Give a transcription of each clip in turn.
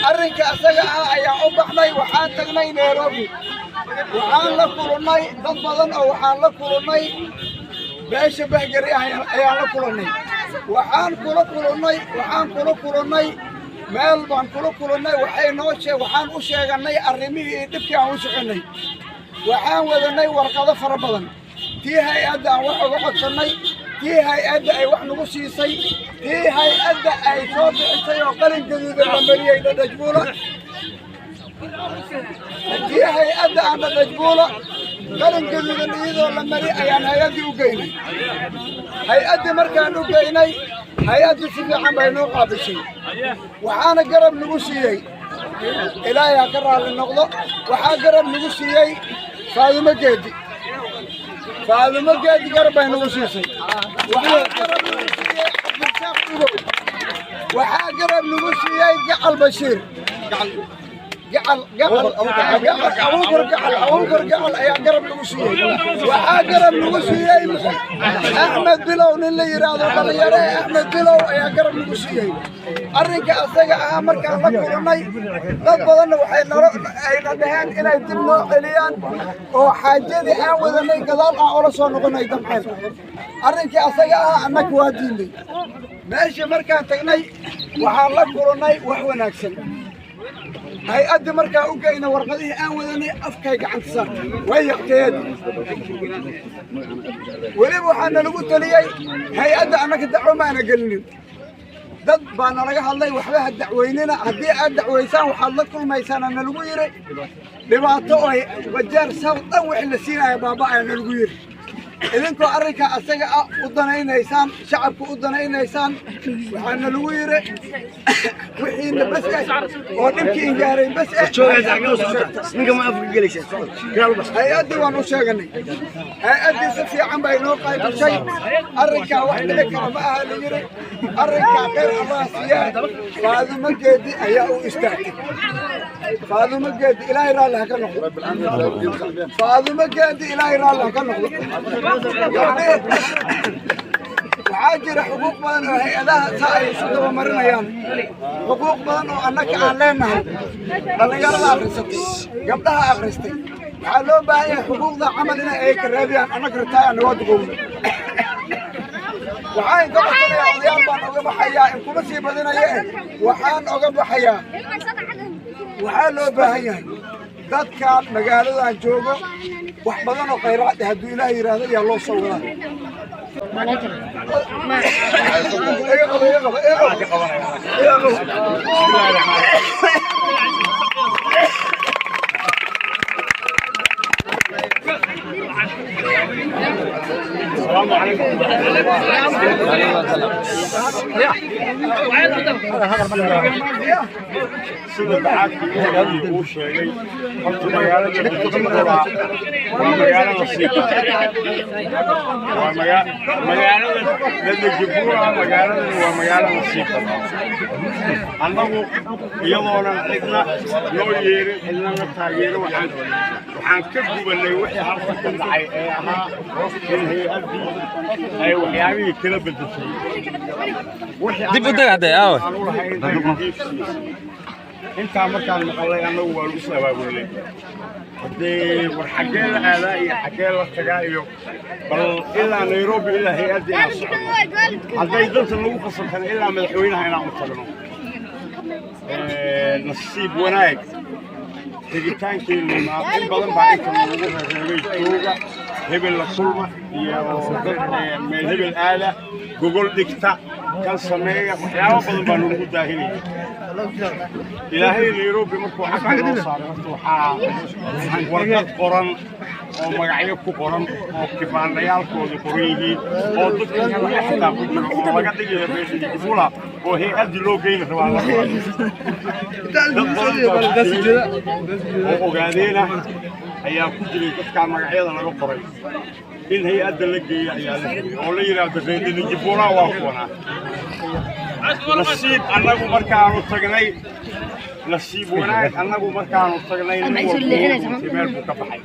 Arrinka asaga ah ayaan u baxnay. Waxaan tagnay Nairobi, waxaan la kulannay dad badan oo waxaan la kulannay beesha Bahgari ah ayaan la kulannay. Waxaan kula kulannay meel baan kula kulannay. Waxay noo shee waxaan u sheegannay arrimihii dhibkii aan u soconnay. Waxaan wadanay warqado fara badan, tii hay'adda aan wax uga codsannay, tii hay'adda ay wax nagu siisay, tii hay'adda ay soo bixisay oo qalin gaduudan la mariyey Dhadhajbuula, tii hay'adda aan Dhadhajbuula qalin gaduudan iyadoo la mari ayaan hay'addii u geynay. Hay'addii markaan u geynay, hay'addii si fiican bay noo qaabishay. Waxaana garab nagu siiyey, Ilaahay ha ka raalli noqdo, waxaa garab nagu siiyey Faadumo Geedi. Faadumo Geedi garab bay nagu siisay. Waxaa garab nagu siiyey Cabdirasaaq Dhugow. Waxaa garab nagu siiyey Gacal Bashiir, Gacal, Gacal, Gacal, Gacal, Abuukar Gacal, Abuukar Gacal ayaa garab nagu siiyey. Waxaa garab nagu siiyey Axmed Bilow, nin la yidhaahdo dhalinyaro ee Axmed Bilow ayaa garab nagu siiyey. Arrinka asaga ahaa markaan la kulannay dad badanna, waxay nalo ayna dhaheen inay dib noo celiyaan oo xaajadii aan wadanay gadaal aan ula soo noqonay damceen. Arrinkii asaga ahaa annaga waa diidnay. Meesha markaan tagnay waxaan la kulannay wax wanaagsan. Hay'addii markaa u geyna warqadihii aan wadanay, afkay gacanta saartay, way yaqteed. Weliba waxaa nalagu taliyey hay'adda annaga dacwo maana gelinin. Dad baa nalaga hadlay, waxba ha dacweynina, haddii aad dacweysaan waxaad la kulmaysaana nalagu yidhi dhibaato oo Wajeer South dhan wixii la siinaya baaba'aya nalagu yidhi. Idinkoo arrinkaa asaga ah u danaynaysaan, shacabka u danaynaysaan, waxaa nalagu yidhi wixiina bas eh oo dhibkii ingaaray bas eh. Hay'addii waan u sheeganay. Hay'addii si fiican bay noo qaybishay. Arrinkaa wax dhici kara ma aha la yidhi. Arrinkaa khayr Allah siiyaa, Faadumo Geedi ayaa u istaagtay. Faadumo Geedi Ilaahay raalli ha ka noqdo. Faadumo Geedi Ilaahay raalli ha ka noqdo. Gabdhihi, waxaa jira xuquuq badan oo hay'adaha saa ay isu dabamarinayaan, xuquuq badan oo annaka aan leenahay. Dhallinyarada akhrisatay, gabdhaha akhristay, waxaa loo baahan yahay xuquuqda camal inay ay ka raadiyaan. Annaga ritaaya waa duqowna. Waxaan ka codsanayaa, odayaal baan oga baxayaa, in kuma sii badinaye eh, waxaan oga baxayaa, waxaa loo baahan yahay dadkan magaaladan joogo wax badan oo khayraad ah hadduu Ilaah yidhaahdo ayaa loo soo wadaa. Iga qabo, iga qabo, iga qabo, iga qabo. السلام عليكم. Sida dacaadkii uu sheegay, horta magaalada Muqdisho waa magaalo nasiib, waa magaalada Ladajibura. Magaaladan waa magaalo nasiib badan. Annagu iyadoonan cidna noo yeerin, cidnana taageero, waxaan ka gubanay wixii halka ka dhacay ee ahaa in hay'addii ay waxyaabihii kala bedeshay. Dib u dag hadee aawe. Aan u lahayn ay nadiif siisay. Intaa markaan maqalay, annagu waanu is abaabulnay. Haddee war xaggee la aadaa iyo xaggee la tagaa iyo bal ilaa Nairobi, ilaa hay'adda inaan soconno, hadday danta nagu khasabtana ilaa madaxweynaha inaan u tagno. Nasiib wanaag, tegitaankeennu in badan baa inta nagu reereebay jooga, hebel la kulma iyo dad meel hebel aada, gogol dhigta, kan sameeya, waxyaabo badan baa nagu daahinaya. Ilaahay Nairobi markuu xagga noo saaray, horta waxaa warqad qoran oo magacyo ku qoran oo kibaandhayaalkooda qoran yihiin oo dadka weli xataa ku jiro oo laga dhigayo Beesha oo hay'addii loo geyni rabaa la qoray. Dad badan baa ku jiray oo ogaadeena ayaa ku jiray. Dadkaa magacyada laga qoray in hay'adda la geeyo ayaa la rabay oo la yidhaahdo reer Jibula waa kuwanaa. Nasiib annagu markaanu tagnay, nasiib wanaag annagu markaanu tagnay, nin walba meel buu ka baxay.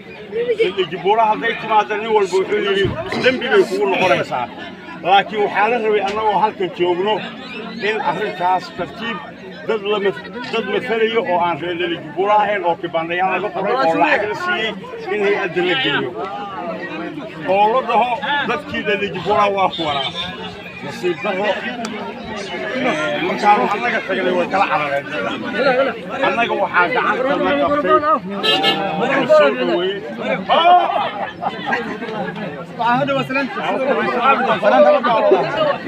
Jibula hadday timaado, nin walba wuxuu yidhi dembi bay kugu noqonaysaa. Laakiin waxaa la rabay annagoo halkan joogno in arrintaas tartiib Dad dad matalayo oo aan reer Dhalijubuula ahayn oo kibaandayaal laga qoray oo lacag la siiyey in hay-adda la geeyo oo la dhaho dadkii Dhalijubuula waa kuwanaa. Nasiib darro, markaanu annaga tagnay way kala carareen. Annaga waxaa gacanta la qabtay oo soo dhaweeyey.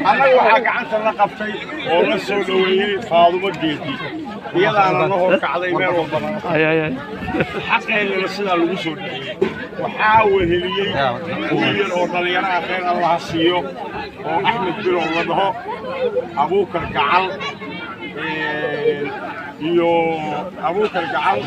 Annaga waxaa gacanta la qabtay oo la soo dhaweeyey Faadumo Geedi, iyadaana na hor kacday meel walbana, xaqeennana sidaa lagu soo dhexiyey. Waxaa weheliyey wiil yar oo dhallinyaro ah, khayr Allaha siiyo, oo Axmed Bilow la dhaho, Abuukar Gacal iyo Abuukar Gacal.